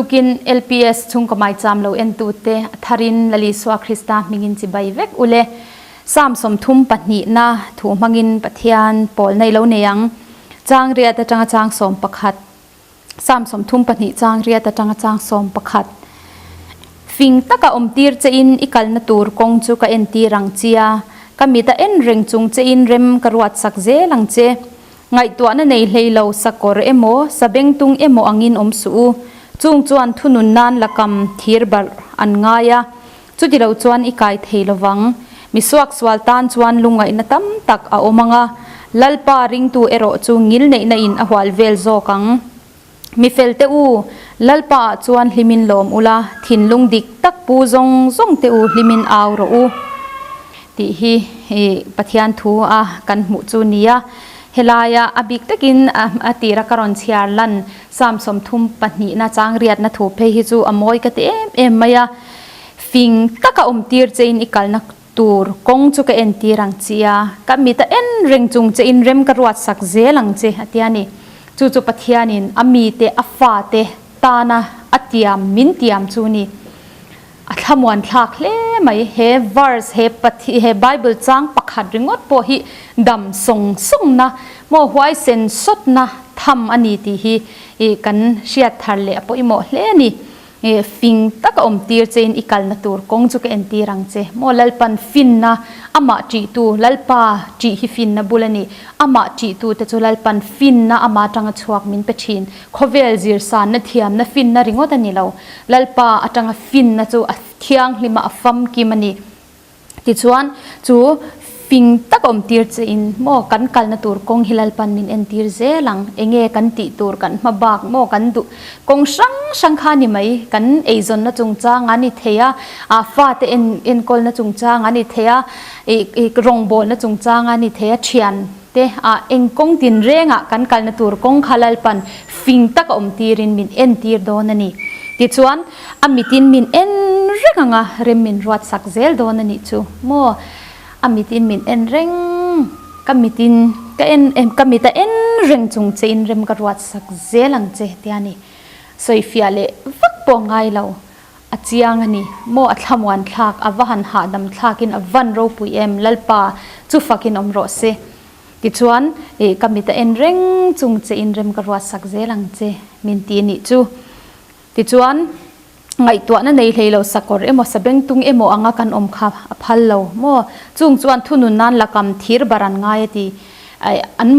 Tukin LPS chhungkaw maicham lo entute a tharin Lal Isua Krista hmingin chibai vek ule. Psalm 32 na thu hmangin Pathian pawl nei lo nei ang. Chang riat atanga chang 11. Psalm 32 chang riat atanga chang 11. Fing taka awm tir che in i kalna tur kawng chu ka entir ang chia. Ka mit a en reng chung che in rem ka ruat sak zel ang che. Ngaihtuahna nei hlei lo sakawr emaw, sabengtung emaw angin awm suh u. Chung chuan thunun nan lakam thir barh an ngai a, chuti lo chuan i kai thei lovang. Mi suaksual tan chuan lungngaihna tam tak a awm ang a, Lalpa ringtu erawh chu ngilneihna in a hual vel zawk ang. Mi fel te u, Lalpa ah chuan hlimin lawm ula, thinlung dik tak pu zawng zawng te u hlimin au rawh u tih hi Pathian thu a kan hmuh chu nia. Helaia a bik takin a tira ka rawn chhiar lan Psalm 32 na chang riatna thu phei hi chu a mawi ka ti em em mai a, fing taka awm tir chein i kalna Tur kawng chu ka entir ang chi a, ka mit a en reng chung che in rem ka ruat sak zel ang che a ti a ni. Chu chu Pathianin a mite, a fate tana a tiam, min tiam chu ni. A thlamuan thlak hle mai. He verse, he Pathi, he Bible chang pakhat ringawt pawh hi dam sawng sawngna, maw huaisen sawtna tham a ni tih hi kan hriat thar leh a pawimawh hle a ni. Nge fing taka awm tir che in i kalna tur kawng chu ka entir ang che. Maw Lalpan finna, amah ṭihtu, Lalpa ṭih hi finna bul a ni. Amah ṭihtu te chu Lalpan finna ama aṭanga chhuak min pe ṭhin. Khawvel zirsanna thiamna finna ringawt a ni lo. Lalpa aṭanga finna chu a thianghlima a famkim a ni. Tichuan, chu fing tak awm tir che in maw kan kalna tur kawng hi Lalpan min entir zel ang, enge kan tih tur kan hma bak maw kan duh kawng hrang hrang kha ni mai, kan eizawnna chungchang a ni thei a, ah fate en enkawlna chungchang a ni thei a, ih ih rawngbawlna chungchang a ni thei a, thian te ah eng kawng tinrengah kan kalna tur kawng kha Lalpan fing tak awm tirin min entir dawn a ni. Tichuan, A mitin min en reng ang a, rem min ruat sak zel dawn a nih chu maw? A mitin min en reng, ka mitin ka en em ka mit a en reng chung che in rem ka ruat sak zel ang che tia ni. Sawifiah leh vak pawh ngai lo, a chiang a ni maw? A thlamuan thlak, a va han hahdam thlakin a van ropui em, Lalpa chu fakin awm rawh se. Tichuan, ih ka mit a en reng chung che in rem ka ruat sak zel ang che min ti nih chu. Tichuan, ngaihtuahna nei hlei lo sakawr emaw sabengtung emaw anga kan awm kha a phal lo maw? Chung chuan thunun nan lakam thir bar an ngai a ti. Ai, an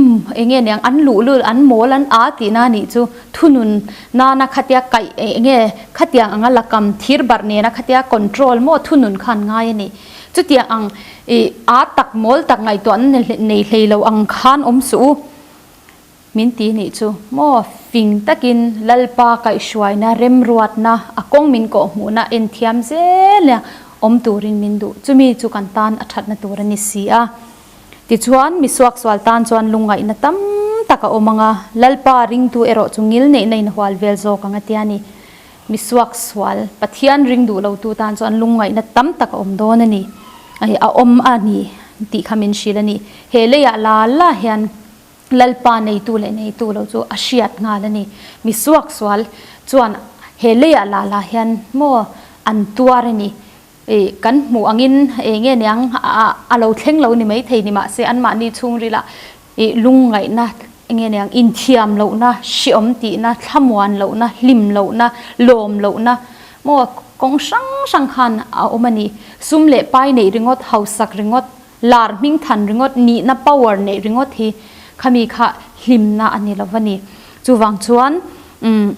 enge niang an luhlul, an mawl, an a tihna a nih chu. Thunun nana khatia kaih enge khatiang anga lakam thir bar nena khatia control maw thunun kha an ngai a ni. Chutiang ang i a tak mawl tak ngaihtuahna nei hlei lo ang khan awm suh u. Min ti nih chu maw fing takin Lalpa kaihhruaina, remruatna, a kawng min kawhhmuhna en thiam zel a awm turin min duh. Chumi chu kan tan a thatna tur a ni si a. Tichuan, mi suaksual tan chuan lungngaihna tam tak a awm ang a, Lalpa ringtu erawh chu ngilneihna in hual vel zawk ang a tia ni. Mi suaksual, Pathian ring duh lotu tan chuan lungngaihna tam tak a awm dawn a ni, a awm a ni tih kha min hrilh a ni. He leiah la la hian Lalpa neitu leh neitu lo chu a hriat nghal a ni. Mi suaksual chuan he leiah lah lah hian maw an tuar a ni. Ih kan hmuh angin eng nge niang a lo thleng lo ni maithei ni mahse anmahni chhungrilah ih lungngaihna eng nge niang inthiam lohna, hreawm tihna, thlamuan lohna, hlim lohna, lawm lohna maw kawng hrang hrang khan a awm a ni. Sum leh pai neih ringawt, hausak ringawt Lar hming than ringawt, nihna power neih ringawt hi khami kha hlimna a ni lo va ni. Chuvang chuan umm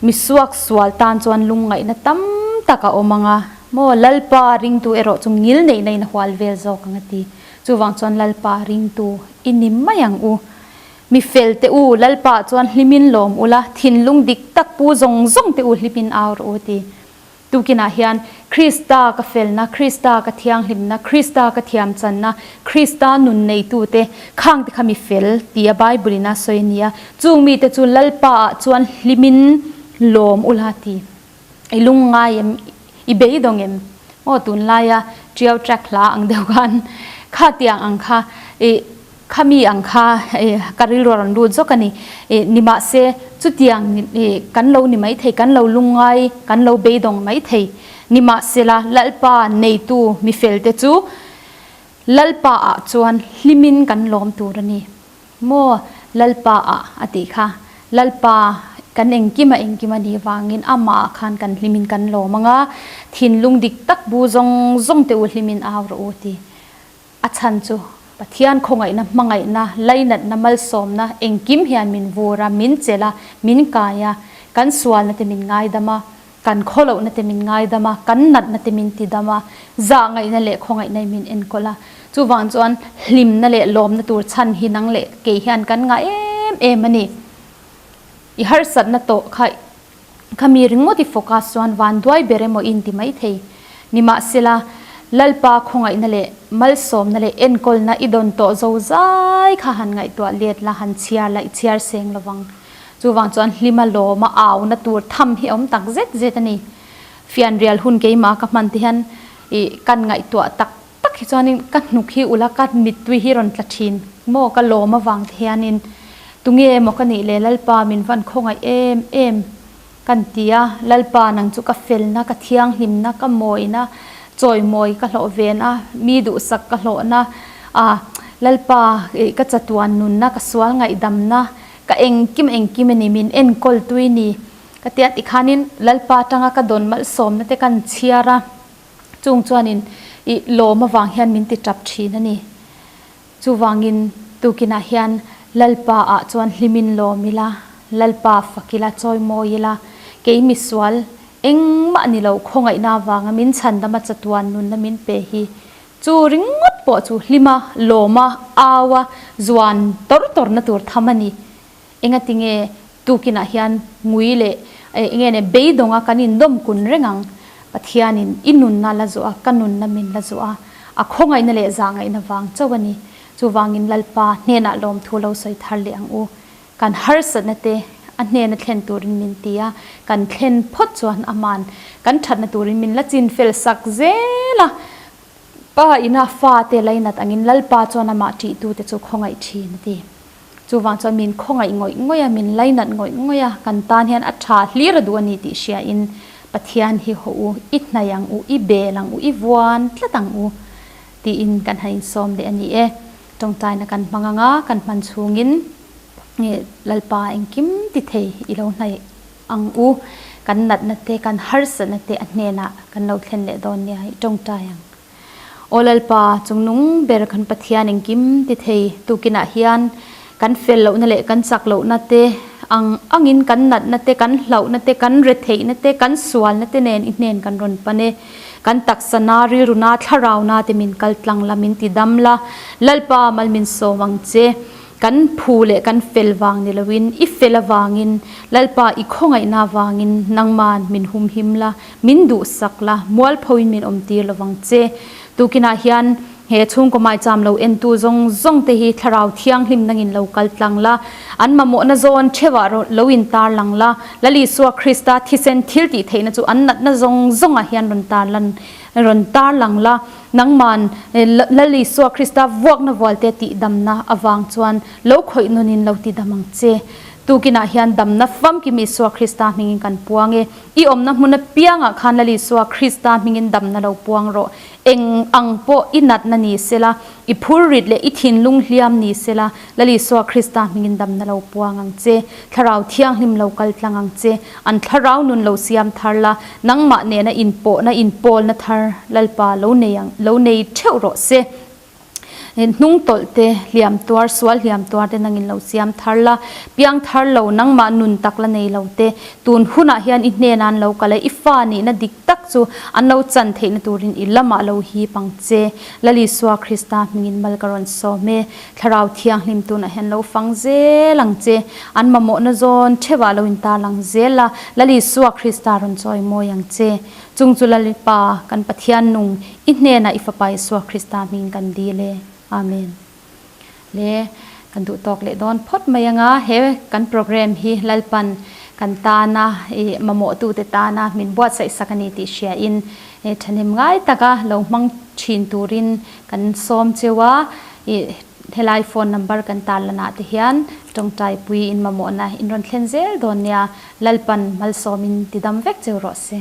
mi suak sual tan chuan lungngaihna tam tak a awm ang a, maw Lalpa ringtu erawh chu ngil neihna in a hual vel zawk ang a ti. Chuvang chuan Lalpa ringtu i ni mai ang u. Mi fel te u, Lalpa chuan hlimin lawm ula, thinlung dik tak pu zawng zawng te u hlimin au rawh u a ti. Tukinah hian Krista ka felna, Krista ka thianghlimna, Krista ka thiamchanna, Krista nun neitute, khangte kha mi fel tia Bible-in a sawi a ni a. Chung mite chu Lalpaah chuan hlimin lawm ula ti. I lungngai em? I beidawng em? Aw tunlaia Ṭiau track hla ang deuh khan kha tiang ang kha i Khami ang kha ka rilru a rawn lut zawk a ni. Nimahse, Chutiang kan lo ni maithei, kan lo lungngai, kan lo beidawng maithei. Nimahsela, Lalpa neitu mifelte chu Lalpa ah chuan hlimin kan lawm tur a ni. Maw Lalpa ah a tih kha. Lalpa kan engkim a engkim a nih vangin amah ah khan kan hlimin kan lawm ang a, thinlung dik tak bu zawng zawng te u hlimin au rawh u ti. A chhan chu Pathian khawngaihna, hmangaihna, lainatna, malsawmna engkim hian min vur a, min chelh a, min kai a, kan sualna te min ngaidam a, Kan khawlohna te min ngaidam a, kan natna te min tidam a, zahngaihna leh khawngaihna in min enkawl a. Chuvang chuan hlimna leh lawmna tur chhan hi nang leh kei hian kan ngah em em a ni. I harsatna tawh kha kha mi ringawt i focus chuan vanduai ber emaw i inti mai thei. Nimahsela, Lalpa khawngaihna leh malsawmna leh enkawlna i dawn tawh zo zai kha han ngaihtuah let la, han chhiar la, i chhiar seng lovang. Chuvang chuan hlima lawma auna tur tham hi a awm tak zet zet a ni. Fianrial hun keimah ka hman te hian ih kan ngaihtuah tak tak hi chuanin ka hnuk hi ula ka mittui hi rawn tla thin maw ka lawm avang te hianin tunge maw ka nih le Lalpa min van khawngaih em em kan ti a, Lalpa nang chu ka felna ka thianghlimna ka mawina chawimawi ka hlawh ven a mi duhsak ka hlawhna a Lalpa ih ka chatuan nunna ka sual ngaihdamna Ka engkim engkim a ni, min enkawl tui ni. Ka tia tikhanin Lalpa atanga ka dawn malsawmna te kan chhiar a, chung chuanin i lawm avang hian min ti tap thin a ni. Chuvangin tukinah hian Lalpa ah chuan hlimin lawm ila, Lalpa fak ila, chawimawi ila, kei misual engmah ni lo khawngaihna avanga min chhandama chatuan nunna min pe hi Chu ringawt pawh chu hlima, lawma, aua, zuan tawr tawrna tur tham a ni. Engatinge tukinah hian ngui leh enge ne beidawnga kan indawm kun reng ang. Pathianin i nunna la zuah a, ka nunna min la zuah a, a khawngaihna leh zahngaihna vang chauh a ni. Chuvangin Lalpa hnenah lawmthu lo sawi thar leh ang u. Kan harsatna te a hnena thlen turin min ti a, kan thlen phawt chuan aman kan thatna turin min la chin fel sak zel a. Pa ina fate lainat angin Lalpa chuan amah ṭihtute chu khawngaih ṭhin a ti. Chuvang chuan min khawngaih ngawih ngawih a, min lainat ngawih ngawih a, kan tan hian a ṭha hlir a duh a ni tih hriain Pathian hi hawh u, i hnaih ang u, i bel ang u, i vuan tlat ang u tiin kan han insawm leh a ni e. Tawngtaina kan hmang ang a, kan hman chhungin Lalpa engkim ti thei i lo hnaih ang u. Kan natna te, kan harsatna te a hnenah kan lo thlen leh dawn nia i tawngtai ang. Aw Lalpa, chungnung ber kan Pathian engkim ti thei tukinah hian kan fel lohna leh kan chak lohna te ang angin kan natna te, kan hlauhna te, kan retheihna te, kan sualna te nen i hnen kan rawn pan e. Kan taksa na, rilru na, thlarau na te min kal tlang la, min ti dam la, Lalpa mal min sawm ang che. Kan phu leh kan fel vang ni loin, i fel avangin, Lalpa i khawngaihna avangin nangman min humhim la, min duhsak la, mualphoin min awmtir lovang che. Tukinah hian he chhungkaw maicham lo entu zawng zawng te hi Thlarau Thianghlim nangin lo kal tlang la, an mamawhna zawn theuhah lo intar lang la, Lal Isua Krista thisen thil tih theihna chu an natna zawng zawngah hian rawn tar lan rawn tar lang la, nangman Lal Isua Krista vuakna vualte tihdamna avang chuan lo khawih nunin lo tidam ang che. Tukinah hian damna famkim Isua Krista hmingin kan puang e. I awmna hmun apiangah khan Lal Isua Krista hmingin damna lo puang rawh. Eng ang pawh i natna ni sela, i phurrit leh i thinlung hliam ni sela, Lal Isua Krista hmingin damna lo puang ang che. Thlarau Thianghlim lo kal tlang ang che. An thlarau nun lo siam thar la, nangmah nena inpawhna, inpawlna thar Lalpa lo nei ang, lo nei theuh rawh se. Hnung tawlh te, hliam tuar, sual hliam tuar te nangin lo siam thar la, piang thar lo, nangmah nun tak la nei lo te, tun hunah hian i hnenah an lo kal a, i fa nihna dik tak chu an lo chan theihna turin i lamah lo hip ang che. Lal Isua Krista hmingin mal ka rawn sawm e. Thlarau Thianghlim tunah hian lo fang zel ang che. An mamawhna zawn theuhah lo intarlang zel a, Lal Isua Krista rawn chawi mawi ang che. Chung chu Lalpa kan Pathian nung i hnenah i Fapa Isua Krista hmingin kan dil e. Amen. Le kan duh tawk leh dawn phawt mai anga he kan program hi Lalpan kan tana i mamawhtute tana min buatsaih sak a ni tih hria in thahnem ngai taka lo hmang thin turin kan sawm cheu a i. Helai phone number kan tarlan ah te hian tawngtaipui in mamawhna in rawn thlen zel dawn nia. Lalpan malsawmin tidam vek cheu rawh se.